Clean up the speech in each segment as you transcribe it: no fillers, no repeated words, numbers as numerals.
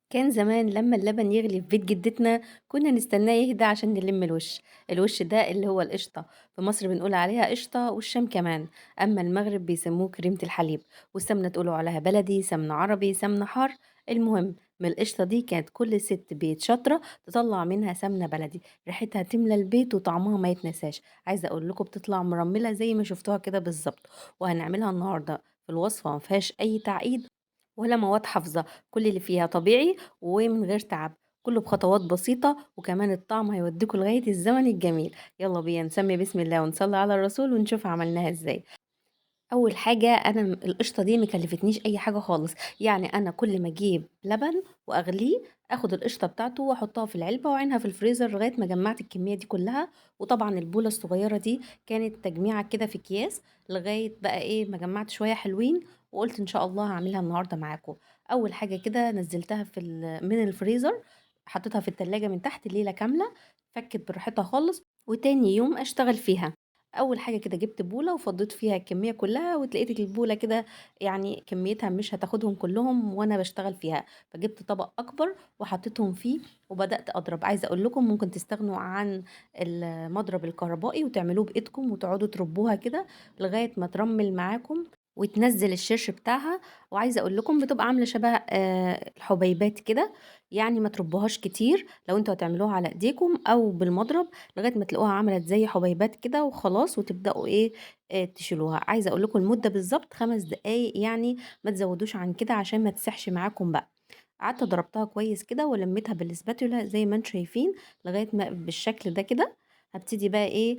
كان زمان لما اللبن يغلي في بيت جدتنا كنا نستناه يهدى عشان نلم الوش. الوش ده اللي هو القشطة، في مصر بنقول عليها قشطة والشام كمان، أما المغرب بيسموه كريمة الحليب، والسمنة تقولوا عليها بلدي، سمنة عربي، سمنة حار. المهم من القشطة دي كانت كل ست بيت شاطرة تطلع منها سمنة بلدي، ريحتها تملى البيت وطعمها ما يتنساش. عايزة أقول لكم بتطلع مرملة زي ما شفتوها كده بالظبط. وهنعملها النهاردة في الوصفة ما فيهاش أي تعقيد ولا مواد حافظة، كل اللي فيها طبيعي ومن غير تعب، كله بخطوات بسيطة، وكمان الطعم هيوديكوا لغاية الزمن الجميل. يلا بينا نسمي بسم الله ونصلي على الرسول ونشوف عملناها ازاي. اول حاجة انا القشطة دي مكلفتنيش اي حاجة خالص، يعني انا كل ما اجيب لبن واغليه اخد القشطة بتاعته واحطها في العلبة واعينها في الفريزر لغاية ما جمعت الكمية دي كلها. وطبعا البولة الصغيرة دي كانت تجميعة كده في اكياس لغاية بقى ما جمعت شوية حلوين، وقلت ان شاء الله هعملها النهاردة معاكم. اول حاجة كده نزلتها من الفريزر، حطيتها في التلاجة من تحت ليلة كاملة، فكت براحتها خالص، وتاني يوم اشتغل فيها. اول حاجه كده جبت بوله وفضيت فيها الكميه كلها، وتلاقيت البوله كده يعني كميتها مش هتاخدهم كلهم وانا بشتغل فيها، فجبت طبق اكبر وحطيتهم فيه وبدات اضرب. عايزه اقول لكم ممكن تستغنوا عن المضرب الكهربائي وتعملوه بايدكم وتقعدوا تربوها كده لغايه ما ترمل معاكم وتنزل الشرش بتاعها. وعايزه اقول لكم بتبقى عامله شبه الحبيبات كده، يعني ما تربوهاش كتير لو انتوا هتعملوها على ايديكم او بالمضرب، لغايه ما تلاقوها عملت زي حبيبات كده وخلاص، وتبداوا تشيلوها. عايزه اقول لكم المده بالظبط 5 دقايق، يعني ما تزودوش عن كده عشان ما تسحش معاكم بقى. قعدت ضربتها كويس كده ولميتها بالسباتولا زي ما انتم شايفين لغايه ما بالشكل ده كده. هبتدي بقى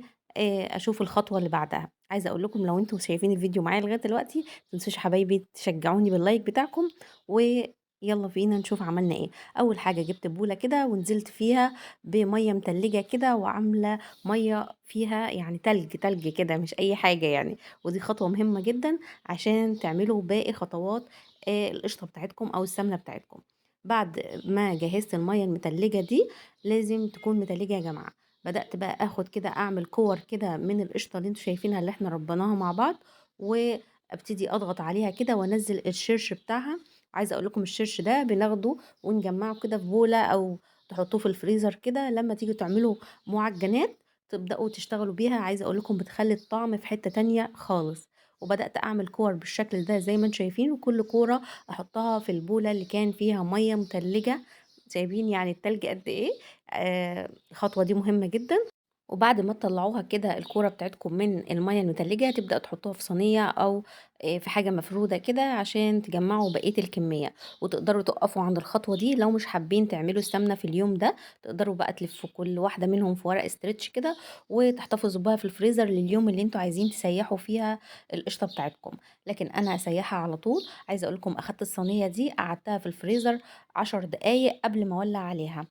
اشوف الخطوه اللي بعدها. عايزه اقول لكم لو انتم شايفين الفيديو معايا لغايه دلوقتي ما تنسوش حبايبي تشجعوني باللايك بتاعكم، ويلا بينا نشوف عملنا ايه. اول حاجه جبت بوله كده ونزلت فيها بميه متلجه كده، وعامله ميه فيها يعني تلج تلج كده، مش اي حاجه يعني، ودي خطوه مهمه جدا عشان تعملوا باقي خطوات القشطه بتاعتكم او السمنه بتاعتكم. بعد ما جهزت الميه المتلجه دي، لازم تكون متلجه يا جماعه. بدأت بقى اخد كده اعمل كور كده من القشطة اللي انتوا شايفينها اللي احنا ربناها مع بعض، وابتدي اضغط عليها كده وانزل الشرش بتاعها. عايزة اقول لكم الشرش ده بناخده ونجمعه كده في بولة او تحطوه في الفريزر كده، لما تيجوا تعملوا معجنات تبدأوا تشتغلوا بيها. عايزة اقول لكم بتخلي الطعم في حتة تانية خالص. وبدأت اعمل كور بالشكل ده زي ما انتوا شايفين، وكل كورة احطها في البولة اللي كان فيها مية متلجة. شايفين يعني التلج قد ايه؟ الخطوة دي مهمة جدا. وبعد ما تطلعوها كده الكورة بتاعتكم من المية المتلجة، تبدأ تحطوها في صينية أو في حاجة مفرودة كده عشان تجمعوا بقية الكمية. وتقدروا تقفوا عند الخطوة دي لو مش حابين تعملوا السمنة في اليوم ده، تقدروا بقى تلفوا كل واحدة منهم في ورق استرتش كده وتحتفظوا بها في الفريزر لليوم اللي انتوا عايزين تسيحوا فيها القشطة بتاعتكم. لكن أنا هسيحها على طول. عايزة أقول لكم أخدت الصينية دي قعدتها في الفريزر 10 دقايق قبل ما أولع عليها.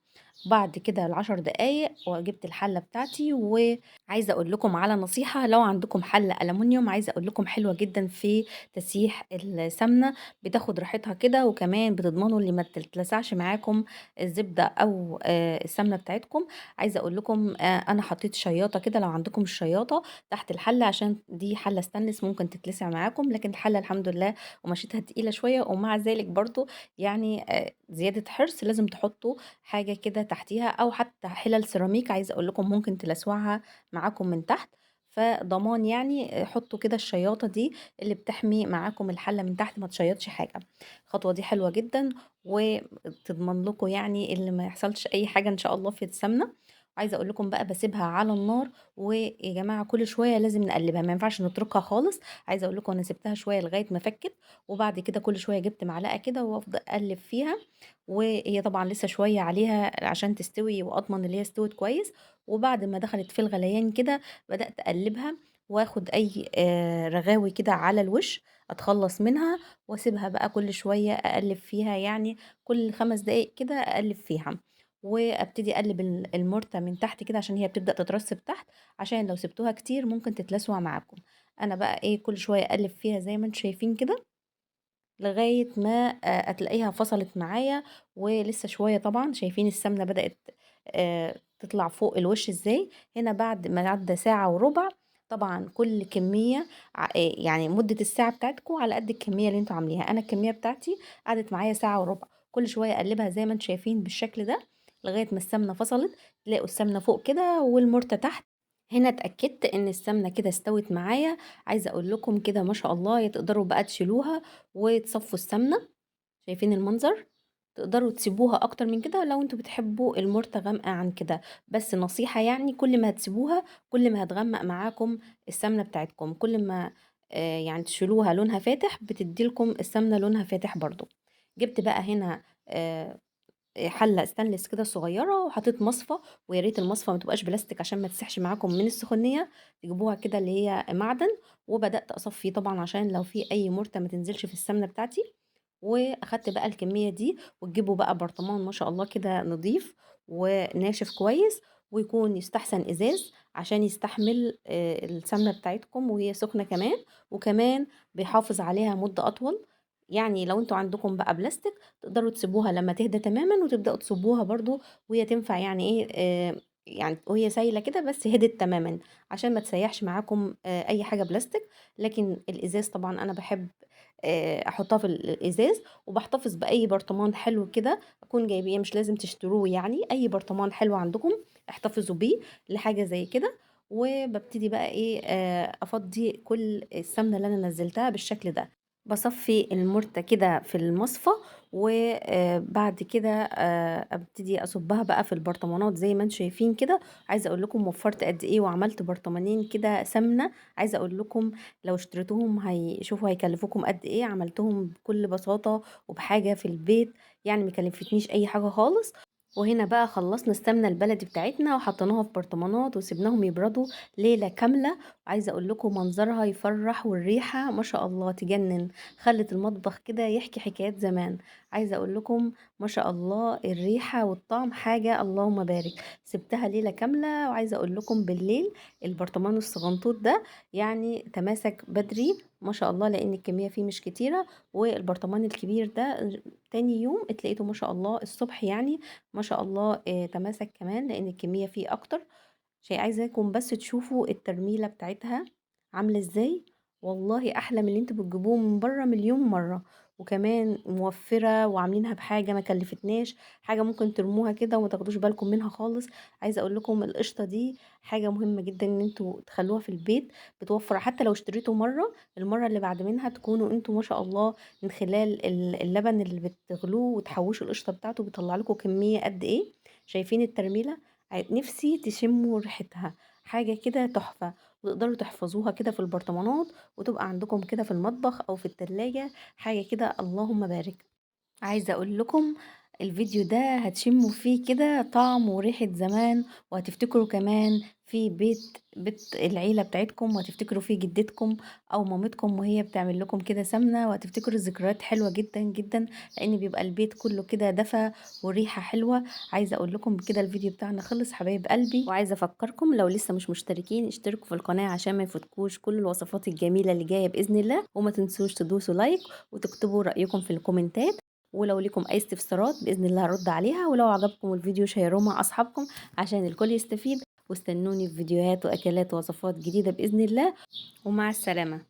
بعد كده العشر دقايق وجبت الحلة بتاعتي. وعايزة أقول لكم على نصيحة، لو عندكم حلة ألمونيوم عايزة أقول لكم حلوة جدا في تسييح السمنة، بتاخد راحتها كده، وكمان بتضمنوا اللي ما تتلسعش معاكم الزبدة أو السمنة بتاعتكم. عايزة أقول لكم، أنا حطيت شياطة كده، لو عندكم الشياطة تحت الحلة، عشان دي حلة ستانلس ممكن تتلسع معاكم، لكن الحلة الحمد لله قماشتها تقيلة شوية، ومع ذلك برضو زيادة حرص لازم تحطوا حاجة كده تحتيها، أو حتى حلل سيراميك عايزة أقول لكم ممكن تلسوعها معاكم من تحت، فضمان حطوا كده الشياطة دي اللي بتحمي معاكم الحلة من تحت ما تشيطش حاجة. الخطوة دي حلوة جدا وتضمن لكم اللي ما يحصلش أي حاجة إن شاء الله في السمنة. عايزة أقول لكم بقى بسيبها على النار، ويا جماعة كل شوية لازم نقلبها، ما ينفعش نتركها خالص. عايزة أقول لكم أنا سبتها شوية لغاية ما فكت، وبعد كده كل شوية جبت معلقة كده وأفضل أقلب فيها، وهي طبعا لسه شوية عليها عشان تستوي وأضمن اللي هي استوت كويس. وبعد ما دخلت في الغليان كده بدأت أقلبها واخد أي رغاوي كده على الوش أتخلص منها، وأسيبها بقى كل شوية أقلب فيها، يعني كل 5 دقايق كده أقلب فيها، وابتدي اقلب المرته من تحت كده عشان هي بتبدا تترسب تحت، عشان لو سبتوها كتير ممكن تتلسع معاكم. انا بقى كل شويه اقلب فيها زي ما انتم شايفين كده لغايه ما هتلاقيها فصلت معايا، ولسه شويه طبعا. شايفين السمنه بدات تطلع فوق الوش ازاي. هنا بعد ما عدى ساعه وربع، طبعا كل كميه يعني مده الساعه بتاعتكم على قد الكميه اللي انتوا عاملينها. انا الكميه بتاعتي قعدت معايا ساعه وربع، كل شوية أقلبها زي ما انتم شايفين بالشكل ده لغاية ما السمنة فصلت، تلاقوا السمنة فوق كده والمرتة تحت. هنا اتأكدت ان السمنة كده استوت معايا. عايزة اقول لكم كده ما شاء الله، تقدروا بقى تشيلوها وتصفوا السمنة. شايفين المنظر؟ تقدروا تسيبوها اكتر من كده لو انتوا بتحبوا المرتة غامقة عن كده، بس نصيحة كل ما هتسيبوها كل ما هتغمق معاكم السمنة بتاعتكم، كل ما تشيلوها لونها فاتح بتديلكم السمنة لونها فاتح برضو. جبت بقى هنا حلة ستانلس كده صغيرة وحطيت مصفى، ويا ريت المصفى ما تبقاش بلاستيك عشان ما تسحش معاكم من السخونية، تجيبوها كده اللي هي معدن. وبدأت أصفي طبعا عشان لو في أي مرتة ما تنزلش في السمنة بتاعتي. واخدت بقى الكمية دي، وتجيبوا بقى برطمان ما شاء الله كده نظيف وناشف كويس، ويكون يستحسن ازاز عشان يستحمل السمنة بتاعتكم وهي سخنة كمان، وكمان بيحافظ عليها مدة أطول. لو انتوا عندكم بقى بلاستيك تقدروا تسيبوها لما تهدى تماما وتبدأوا تصبوها برضو، وهي تنفع وهي سايلة كده بس هدت تماما عشان ما تسيحش معاكم اي حاجة بلاستيك. لكن الازاز طبعا انا بحب احطها في الازاز، وبحتفظ باي برطمان حلو كده اكون جايبيه، مش لازم تشتروه، اي برطمان حلو عندكم احتفظوا بيه لحاجة زي كده. وببتدي بقى افضي كل السمنة اللي انا نزلتها بالشكل ده، بصفي المرتة كده في المصفى، وبعد كده ابتدي اصبها بقى في البرطمانات زي ما انتم شايفين كده. عايزه اقول لكم وفرت قد ايه وعملت برطمانين كده سمنه، عايزه اقول لكم لو اشتريتوهم هيشوفوا هيكلفوكم قد ايه. عملتهم بكل بساطه وبحاجه في البيت، ما كلفتنيش اي حاجه خالص. وهنا بقى خلصنا السمنة البلدي بتاعتنا وحطيناها في برطمانات وسيبناهم يبردوا ليلة كاملة. وعايزة اقول لكم منظرها يفرح والريحة ما شاء الله تجنن، خلت المطبخ كده يحكي حكايات زمان. عايزة اقول لكم ما شاء الله الريحة والطعم حاجة اللهم بارك. سبتها ليلة كاملة، وعايزة اقول لكم بالليل البرطمان الصغنطوط ده تماسك بدري ما شاء الله، لان الكمية فيه مش كتيرة. والبرطمان الكبير ده تاني يوم اتلاقيته ما شاء الله الصبح ما شاء الله، تماسك كمان لان الكمية فيه اكتر. شيء عايزاكم بس تشوفوا الترميلة بتاعتها عاملة ازاي، والله احلى من اللي انتوا بتجيبوه من بره مليون مرة، وكمان موفرة وعاملينها بحاجة ما كلفتناش حاجة، ممكن ترموها كده وما تاخدوش بالكم منها خالص. عايزة اقول لكم القشطة دي حاجة مهمة جدا ان انتوا تخلوها في البيت، بتوفر حتى لو اشتريتوا مرة، المرة اللي بعد منها تكونوا انتوا ما شاء الله من خلال اللبن اللي بتغلوه وتحوشوا القشطة بتاعته بيطلع لكم كمية قد ايه. شايفين الترميلة؟ نفسي تشموا ريحتها، حاجة كده تحفة، وتقدروا تحفظوها كده في البرطمانات وتبقى عندكم كده في المطبخ او في التلاجة، حاجة كده اللهم بارك. عايزة اقول لكم الفيديو ده هتشموا فيه كده طعم وريحة زمان، وهتفتكروا كمان في بيت العيلة بتاعتكم، وهتفتكروا فيه جدتكم او مامتكم وهي بتعمل لكم كده سمنة، وهتفتكروا ذكريات حلوة جدا جدا، لان بيبقى البيت كله كده دفى وريحة حلوة. عايزة اقول لكم كده الفيديو بتاعنا خلص حبايب قلبي، وعايزة افكركم لو لسه مش مشتركين اشتركوا في القناة عشان ما يفوتكوش كل الوصفات الجميلة اللي جاية بإذن الله، وما تنسوش تدوسوا لايك وتكتبوا رأيكم في الكومنتات، ولو لكم أي استفسارات بإذن الله هرد عليها. ولو عجبكم الفيديو شيروه مع أصحابكم عشان الكل يستفيد، واستنوني في فيديوهات وأكلات ووصفات جديدة بإذن الله، ومع السلامة.